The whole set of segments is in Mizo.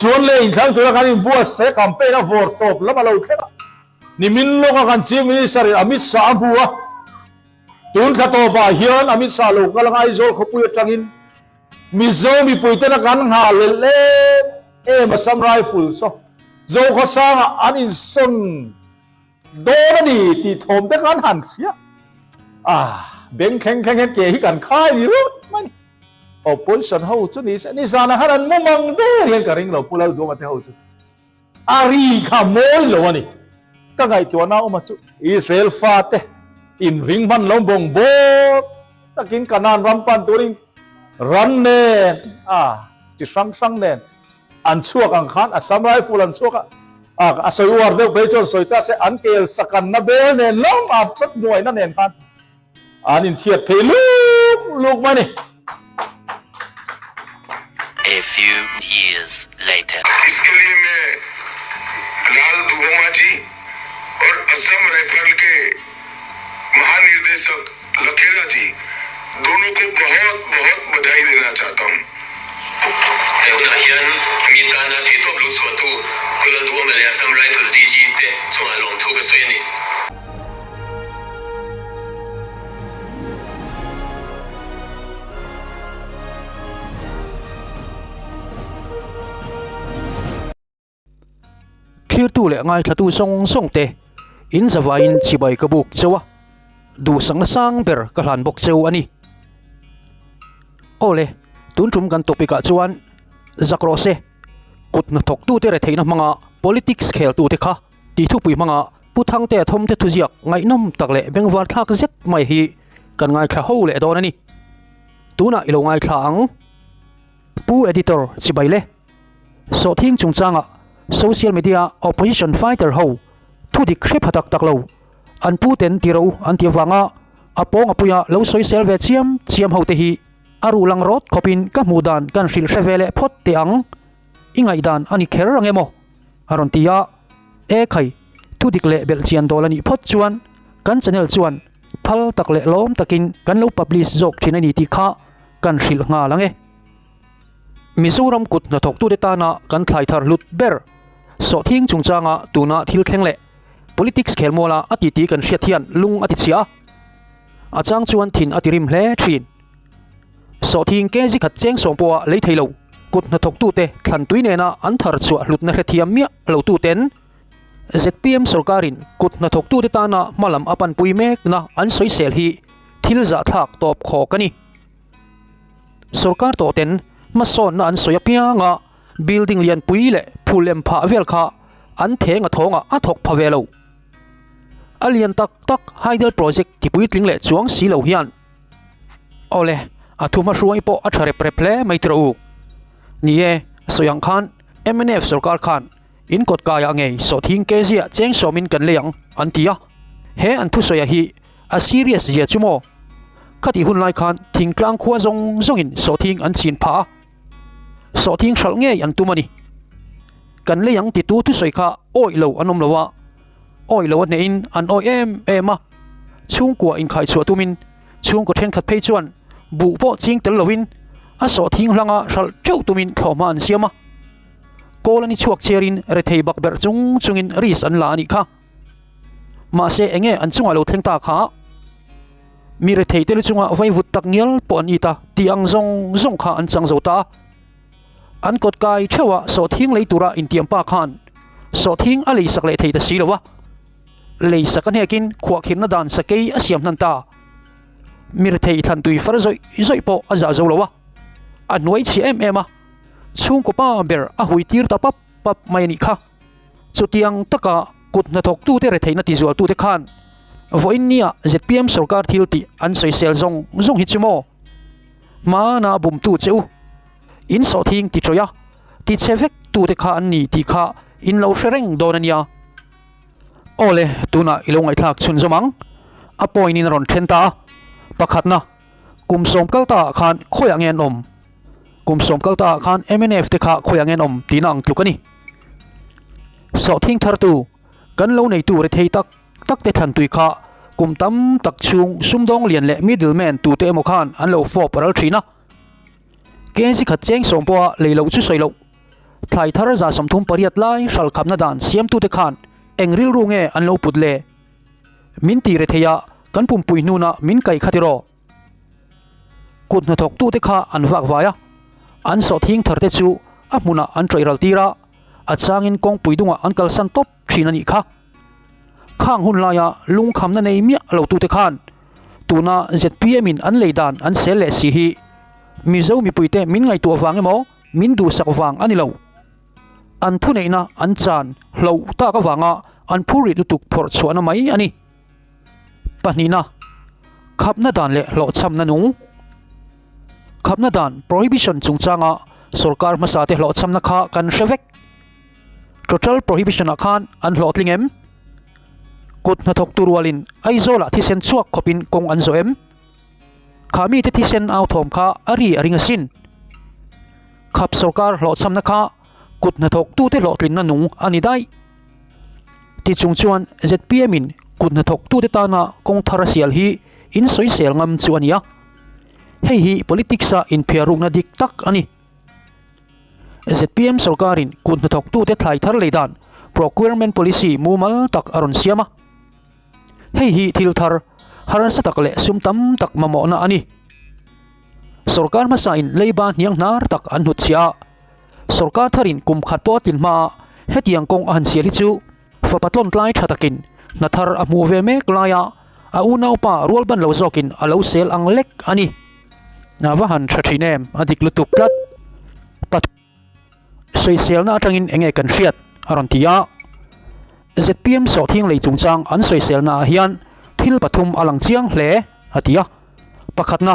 Chuan leh inthlang tura kan inbuatsaih a campaign a vawr tawp lam a lo thleng a, nimin lawka kan Chief Minister in Amit Shah a hmu a, tun thla tawpah hian Amit Shah lo kal anga Aizawl khawpui atangin Mizo mipuitena kan nghah lel em em Assam Rifles aw Zokhawsangah an insawn dawn a ni tih thawm te kan han hria a, beng thleng thleng hian ke hi kan khai ni rawt mai a ni. Opposition ho chu ni se, nizanah khan an mumang der hian ka ring lo Pu Lalduama te ho chu. A ri kha mawi lo a ni. Ka ngaihtuahna awm a chu. Israel fate inring hman lo bawng bawk takin Kanaan ram pan turin ran nen a chi hrang hrang nen an chhuak ang khan Assam Rifle an chhuak a, a sawi uar deuh phei chuan sawi ta se an kel sakanna bel nen lam a tlat nuaina nen khan An inthiat phei luk luk mai a ni. A few years later. Iske liye main Lalduhoma ji aur Assam Rifle ke Mahanirdesak Lakhera ji dono ko bahut bahut badhai dena chahta hun. He hunah hian mi tana theihtawp lo chhuahtu Pu Lalduhoma leh Assam Rifles DG te chungah lawmthu ka sawi a ni. Thirtu leh ngaithlatu zawng zawng te in zavaiin chibai ka buk cheu a, duhsakna sang ber ka hlan bawk cheu a ni. Awle, tun tum kan topic ah chuan zak rawh se, kut hnathawktute retheihna hmanga politics kheltute kha tih thupui hmanga Pu Thangtea Thawmte thuziak ngaihnawm tak leh bengvar thlak zet mai hi kan ngaithla ho leh dawn a ni. Tunah i lo ngaithla ang. Pu Editor chibai le. Sawhthing chungchanga social media opposition fighter ho thu dik hre pha tak tak lo an pu ten ti ro an ti avanga a pawng a puia lo sawisel ve chiam chiam ho te hi a ruh lang rawt khawpin ka hmuh dan kan hrilh hre ve leh phawt teh ang. I ngaihdan a ni kher ang emaw? A rawn ti a. E khai, thu dik leh belh chian dawl a nih phawt chuan kan channel chuan phal tak leh lawm takin kan lo publish zawk thin a ni tih kha kan hrilh nghal ang e. Mizoram kut hnathawktute tana kan thlai thar hlut ber sawhthing chungchanga tuna thil thleng leh politics khelmuala a titi kan hriat hian lung a ti chhia a, a chang chuan thin a ti rim hle thin. Sawhthing kg khat cheng sawm pawha lei thei lo kut hnathawktute thlan tui nena an thar chhuah hlutna hrethiam miah lotuten zpm sorkarin kut hnathawktute tana hmalam a panpui mekna an sawisel hi thil zahthlak tawp khawk a ni. Sorkar tawhten hmasawnna an sawi apianga building lianpui leh phul lem phah vel kha an theng a thawngah a thawk pha ve lo. A lian tak tak hydel project ti puitling leh chuang si lo hian Awle, a thu hmahruai pawh a tha rep rep hle mai tiraw u. Ni e, sawi ang khan mnf sorkar khan in kawt kaiah ngei sawhthing kg ah cheng sawmin kan lei ang an ti a. He an thusawi hi a serious zia chu maw? Khatih hun lai khan thingtlang khua zawng zawngin sawhthing an chin phah a, sawhthing hralh ngei an tum a ni. Kan lei ang titu thusawi kha awih lo an awm lo a, awih lo a hnehin an awih em em a, chhungkua inkhaichhuah tumin chhungkaw thenkhat phei chuan buh pawh ching tel lovin a sawhthing hlanga hralh teuh tumin thlawhhma an siam a. Kawl a ni chhuak chiarin rethei bakberh chung chungin risk an la a nih kha. Mahse enge an chungah lo thleng ta kha? Mi rethei te lu chunga vaivut tak ngial pawh an it a tih ang zawng zawng kha an chang zo ta a. An kawt kai theuh a sawhthing lei tura intiam pa khan sawhthing a lei sak leh thei ta si lo a. Lei sak a hnekin khuahkhirna dan sakei a siam hnan ta. Mi rethei thlan tui far zawih zawih pawh a zah zo lo a. A hnuai chhia em em a. Chhungkaw pa ber a hui tir ta pap pap mai a nih kha. Chutiang taka kut hnathawktute retheihna tizualtute khan vawiin nia zpm sorkar thil tih an sawisel zawng zawng hi chu maw? Hmana bumtu che u, in sawhthing ti tawih a, ti che vek tute kha an ni tih kha in lo hre reng dawn a nia. Awle, tunah i lo ngaihthlak chhunzawm ang. A point in a rawn then ta a, pakhatna, kum sawm kal ta ah khan khawiah nge an awm? Kum sawm kal ta ah khan mnf te kha khawiah nge an awm tihna ang tluk a ni. Sawhthing thartu, kan lo neitu rethei tak tak te thlan tui kha kum tam tak chhung sumdawng lian leh middle man tute emaw khan an lo fawp ral thin a. Kg khat cheng sawm pawha lei loh chu sawi loh. Thlai thar 38 lai hral khapna dan siamtute khan eng rilru nge an lo put le? Min ti rethei a, kan pumpui hnuna min kaih kha tiraw? Kut hnathawktute kha an vak vai a, an sawhthing tharte chu a hmunah an ṭawih ral tir a, a changin kawngpui dungah an kalsan tawp ṭhin a nih kha. Khang hun laia lungkhamna nei miah lotute khan tuna zpm in an lei dan an sel leh si hi Mizo mipuite min ngaihtuah vang emaw min duhsak vang a ni lo. An thuneihna an chan hloh tak avanga an phurrit lutuk phawrh chhuahna mai a ni. Pahnihna, khapna dan leh hlawhchhamna nung. Khapna dan, prohibition, chungchanga sorkar hmasate hlawhchhamna kha kan hre vek. Total prohibition ah khan an hlawhtling em? Kut hnathawktu rualin Aizawlah thisen chhuak khawpin kawng an zawh em? Kha mite thisen au thawm kha a ri a ring asin. Khap sorkar hlawhchhamna kha kut hnathawktute hlawhtlinna nung a ni daih. Ti chung chuan zpm in kut hnathawktute tana kawng thar a sial hi in sawisel ngam chu a ni a. Hei hi politics a inphiarrukna dik tak a ni. Zpm sorkarin kut hnathawktute thlai thar lei dan procurement policy mumal tak a rawn siam a. Hei hi thil thar, harsa tak leh sum tam tak mamawhna a ni. Sorkar hmasain leiba hniang hnar tak an hnutchhiah a. Sorkar tharin kum khat pawh a tlin hmaa hetiang kawng a han sial hi chu fapa tlawntlai tha takin hna thar a hmuh ve mek laia a unaupa rual ban lo zawkin a lo sel ang lek a ni. A va han tha thin em, a dik lutuk tlat. Sawiselna atangin enge kan hriat? a rawn ti a. Zpm sawhthing lei chungchang an sawiselna ah hian thil pathum a lang chiang hle a ti a. Pakhatna,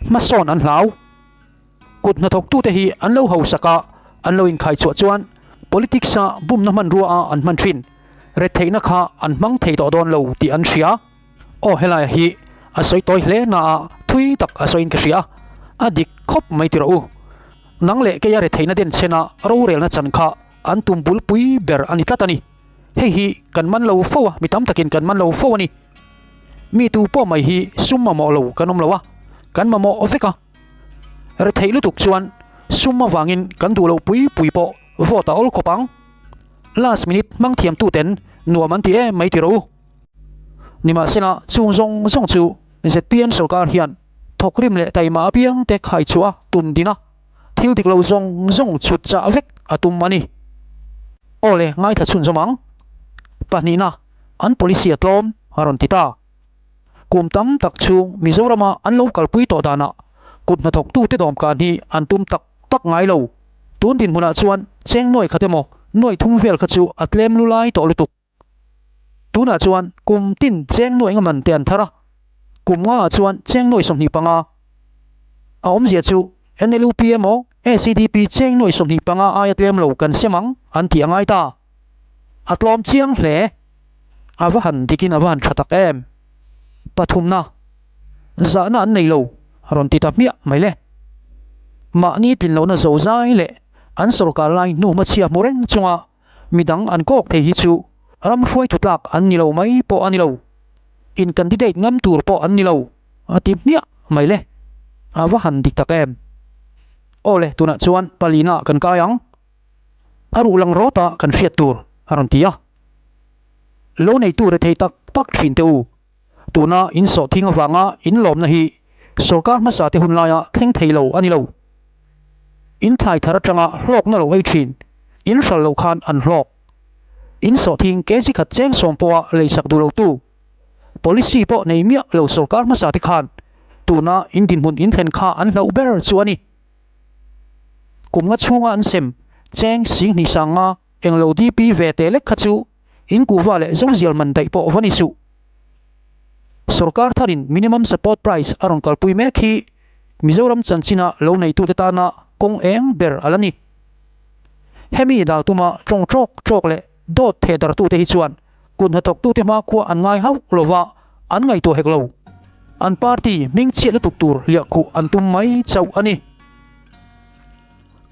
hmasawn an hlau. Kut hnathawktute hi an lo hausak a, an lo inkhaichhuah chuan politics-a bumna hmanrua a an hman thin. Retheihna kha an hmang thei tawh dawn lo tih an hria. Aw helai hi a sawi tawi hle na a thui tak a sawiin ka hria. A dik khawp mai ti rawh u. Nang leh keia retheihna den chhena rorelna chan kha an tum bulpui ber a ni tlat a ni. Hei hi kan man lo fo a, mi tam takin kan man lo fo a ni. Mi tu pawh mai hi sum mamawh lo kan awm lo a, kan mamawh vek a. Retheih lutuk chuan sum avangin kan duh loh pui pui pawh vote a awl khawp ang. Last minute hmang thiamtuten nuam an ti em mai ti rawh u. Nimahsela chung zawng zawng chu zpm sorkar hian thawkrim leh taima apiang te khaichhuah a tum din a, thil dik lo zawng zawng chhut chah vek a tum a ni. Aw le, ngaithla chhunzawm ang. Pahnihna, an policy a tlawm a rawn ti ta. Kum tam tak chhung Mizorama an lo kalpui tawh danah kut hnathawktute dawmkan hi an tum tak tak ngai lo. Tun dinhmunah chuan cheng nuai khat emaw nuai thum vel kha chu a tlem lu lai tawh lutuk. Tunah chuan kum tin cheng nuai nga man te an thar a, kum ngaah chuan cheng nuai 25. A awmzia chu NLUP emaw ACDP cheng nuai 25 aia tlem lo kan sem ang an tih a ngai ta. A tlawm chiang hle. A va han dikin a va han tha tak em! Pathumna, zahna an nei lo a rawn ti ta hmiah mai le. Mahni tlin lohna zo zai leh an sorkar lai hnu hmachhia hmu reng chunga midang an kawk thei hi chu ram hruaitu tlak an ni lo mai pawh a ni lo. In candidate ngam tur pawh an ni lo a ti hmiah mai le. A va han dik tak em! Aw le, tunah chuan palina kan kai ang. A ruh lang rawt a kan hriat tur a rawn ti a. Lo neitu rethei tak tak thin teh u. Tuna in sawhthing avanga in lawmna hi sorkar hmasa te hun laia thleng thei lo a ni lo. In thlai thar atanga hlawkna lo ei thin, in hral lo khan an hlawk. In sawhthing kg khat cheng sawm pawha leisak duh lotu, policy pawh nei miah lo sorkar hmasa te khan tuna in dinhmun in thlen kha an hlauh ber chu a ni. Kum nga chhunga an sem cheng 20 sanga englo DP ve teh lek kha chu in kuhva leh zozial man daih pawh va ni suh. Sorkar tharin minimum support price a rawn kalpui mek hi Mizoram chanchina lo neitute tana kawng eng ber a la ni. Hemi dal tuma tawng tawk tawk leh dawt thehdartute hi chuan kut hnathawktute hmakhua an ngai hauh lova an ngaihtuah hek lo. An party hming chhiat lutuk tur hliahkhuh an tum mai chauh a ni.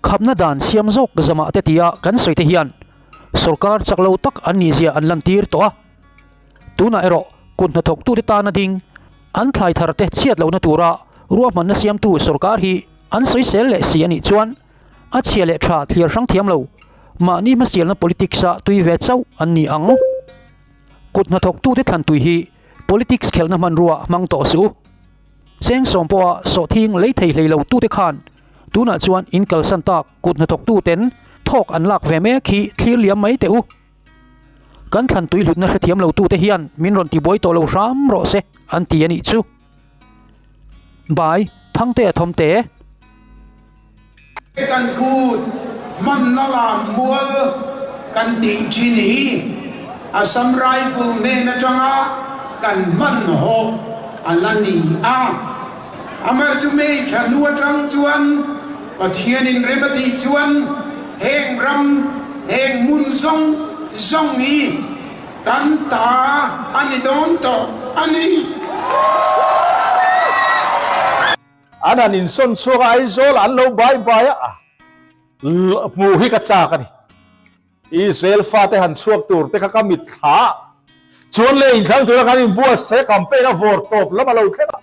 Khapna dan siam zawk zamah te tia kan sawi te hian sorkar chak lo tak an nihzia an lantir tawh a. Tunah erawh kut hnathawktute tana ding an thlai thar te chhiat lohna tura ruahmanna siamtu sorkar hi an sawisel leh si a nih chuan a chhia leh tha thliar hrang thiam lo. mahni hmasialna politics a tui ve chauh an ni ang. Kut hnathawktute thlan tui hi politics khelhna hmanrua hmang tawh suh u. Cheng sawm pawha sawhthing lei thei hlei lo tute khan tunah chuan in kalsan tak kut hnathawktuten thawk an lak ve mek hi thlir liam mai teh u. Kan thlan tui hlutna hrethiam lo tute hian min rawn tibuai tawh lo hram rawh se an ti a nih chu. By, Thangtea Thawmte. Kan kut hmanna lam mual kan tih thin hi Assam Rifle hnen atanga kan hmanhawh a la ni a. Amar chu May thla hnu atang chuan Pathianin rem a tih chuan heng ram, heng hmun zawng zawng hi Kan ta a ni dawn tawh a ni. An han insawn chhuak a, Aizawl an lo bai bai a, hmuh hi ka chak a ni. Israel fate han chhuak tur te kha ka mit thla a, chuan leh inthlang tura kan inbuatsaih a, campaign a vawr tawp lam a lo thleng a.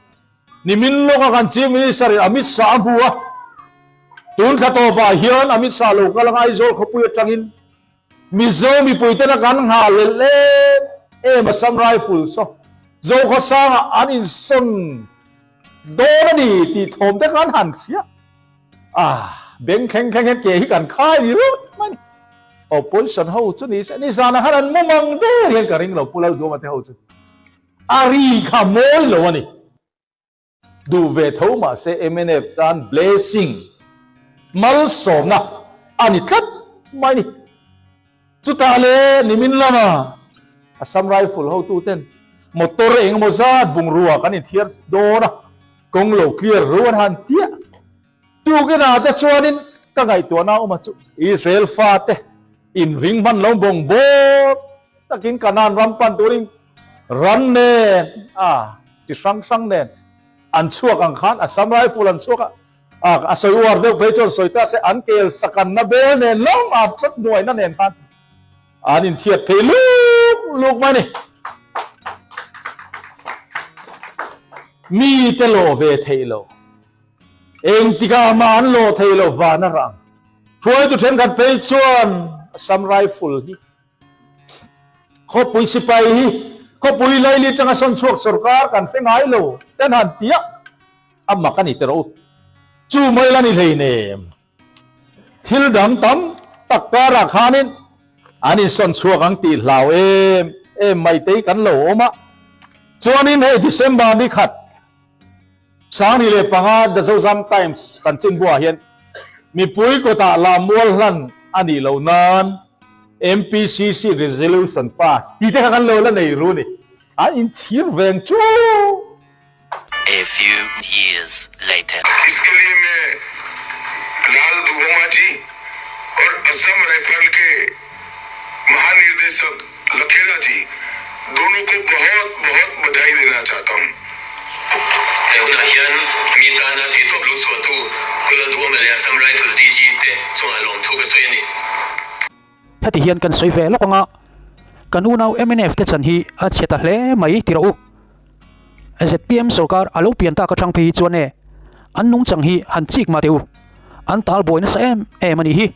Nimin lawka kan Chief Minister in Amit Shah a hmu a, tun thla tawpah hian Amit Shah lo kal anga Aizawl khawpui atangin Mizo mipuitena kan nghah lel em em Assam Rifles saw Zokhawsangah an insawn dawn a ni tih thawm te kan han hria a, beng thleng thleng hian ke hi kan khai ni ringawt mai a ni. Opposition ho chu ni se nizanah khan an mu mang der hian ka ring lo Pu Lalduama te ho chu a ri kha mawi lo a ni. Duh ve tho mahse mnf tan blessing, malsawmna a ni tlat mai ni. Chutah le nimin lama Assam Rifle hotuten motor eng emaw zat bungrua kan inthiar dawn a, kawng lo clear ru an han tiah. Tukinah te chuanin ka ngaihtuahna awm a chu Israel fate inring hman lo bawng bawk takin Canaan ram pan turin Ran nen a chi hrang hrang nen an chhuak ang khan Assam Rifle an chhuak a, a a sawi uar deuh phei chuan sawi ta se an kel sakanna bel nen lam a tlat nuaina nen khan an inthiat phei luk luk mai a ni. Mite lawh ve theih lo, engtikah mah an lawh theih lo van a rang. Hruaitu thenkhat phei chuan Assam Rifle hi Khawpui sipai hi khawpui laili atanga sawn chhuak sorkar kan hre ngai lo ten han ti a, a mak a ni teh rawh u. Chu mai la ni hleinem. Thil dang tam tak karah khanin an insawn chhuak ang tih hlau em em mai te hi kan lo awm a. Chuanin hei December ni khat 2005 The Zozam Times kan chinbuah hian mipui kawtah lammual hlan a nih loh nan MPCC resolution pass tih te kha kan lo la nei ru ni. An inchhir veng chu! A few years later. Iske liye main Lal Duhoma ji aur Assam Rifle ke Mahanirdesak Lakhera ji dono ko bahut bahut badhai dena chahta hun. He hunah hian mi tana theihtawp lo chhuahtu Pu Lalduhawma leh Assam Rifles DG te chungah lawmthu ka sawi a ni. Heti hian kan sawi ve lawk anga kan unau mnf te chan hi a chhe ta hle mai ti rawh u. Zpm sorkar a lo pian tak atang phei hi chuan e an nungchang hi han chik mah teh u. An tal buai nasa em em a nih hi.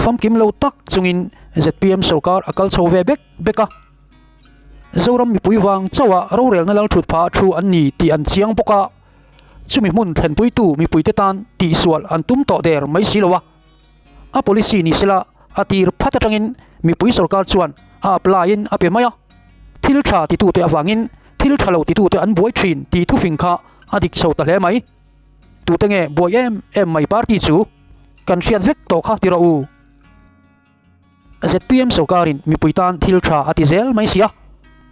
Famkim lo tak chungin zpm sorkar a kal chho ve bek bek a. Zoram mipui vang chauha rorelna lal thut phah thu an ni tih an chiang bawk a, chumi hmun thlenpuitu mipuite tan tihsual an tum tawh der mai si lo a. A policy ni sela a tir phat atangin mipui sorkar chuan a apply in a pe mai a. Thil tha titute avangin thil tha lo titute an buai thin tih thufing kha a dik chho ta hle mai. Tute nge buai em em mai party chu kan hriat vek tawh kha ti rawh u. Zpm sorkarin mipui tan thil tha a ti zel mai sia,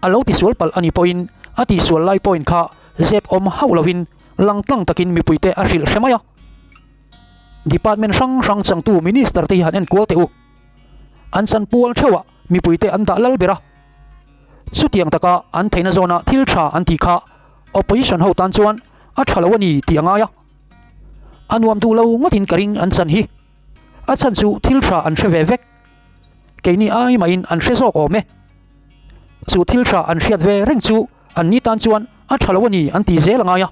a lo tisual palh a ni pawhin a tihsual lai point kha zep awm hauh lovin langtlang takin mipuite a hrilh hre mai a. Department hrang hrang changtu minister te hi han enkual teh u. An chanpual theuhah mipuite an dah lal ber a. Chutiang taka an theihna zawna thil tha an tih kha opposition ho tan chuan a tha lo a ni tih a ngai a. A nuam duh lo ngawtin ka ring an chan hi. A chhan chu thil tha an hre ve vek. Keini ai mahin an hre zawk awm e. Chu thil tha an hriat ve reng chu an ni tan chuan a tha lo a ni an ti zel a ngai a.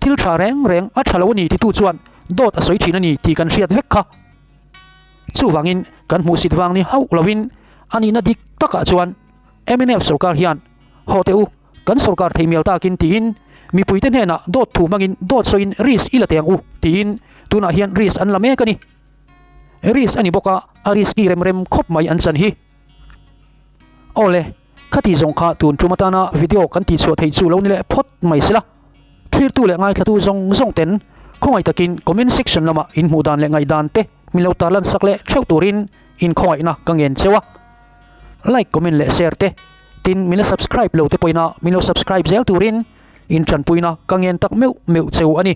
Thil tha reng reng a tha lo a ni titu chuan dawt a sawi thin a ni tih kan hriat vek kha. Chuvangin kan hmuhsit vang ni hauh lovin a nihna dik takah chuan mnf sorkar hian haw teh u, kan sorkar thei mial takin tiin mipuite hnenah dawt thu hmangin dawt sawiin risk i la teh ang u tiin tunah hian risk an la mek a ni. Risk a ni bawk a, a risky rem rem khawp mai an chan hi. Awle, khati zawng kha tun tum atana video kan tihchhuah theih chu lo ni leh phawt mai sela. Thlirtu leh ngaithlatu zawng zawng ten khawngaih takin comment section lamah in hmuh dan leh ngaihdan te min lo tarlan sak leh theuh turin in khawngaihna ka ngen cheu a. Like, comment leh share te tin min la subscribe lo te pawhin a min lo subscribe zel turin in tanpuina ka ngen tak meuh meuh cheu a ni.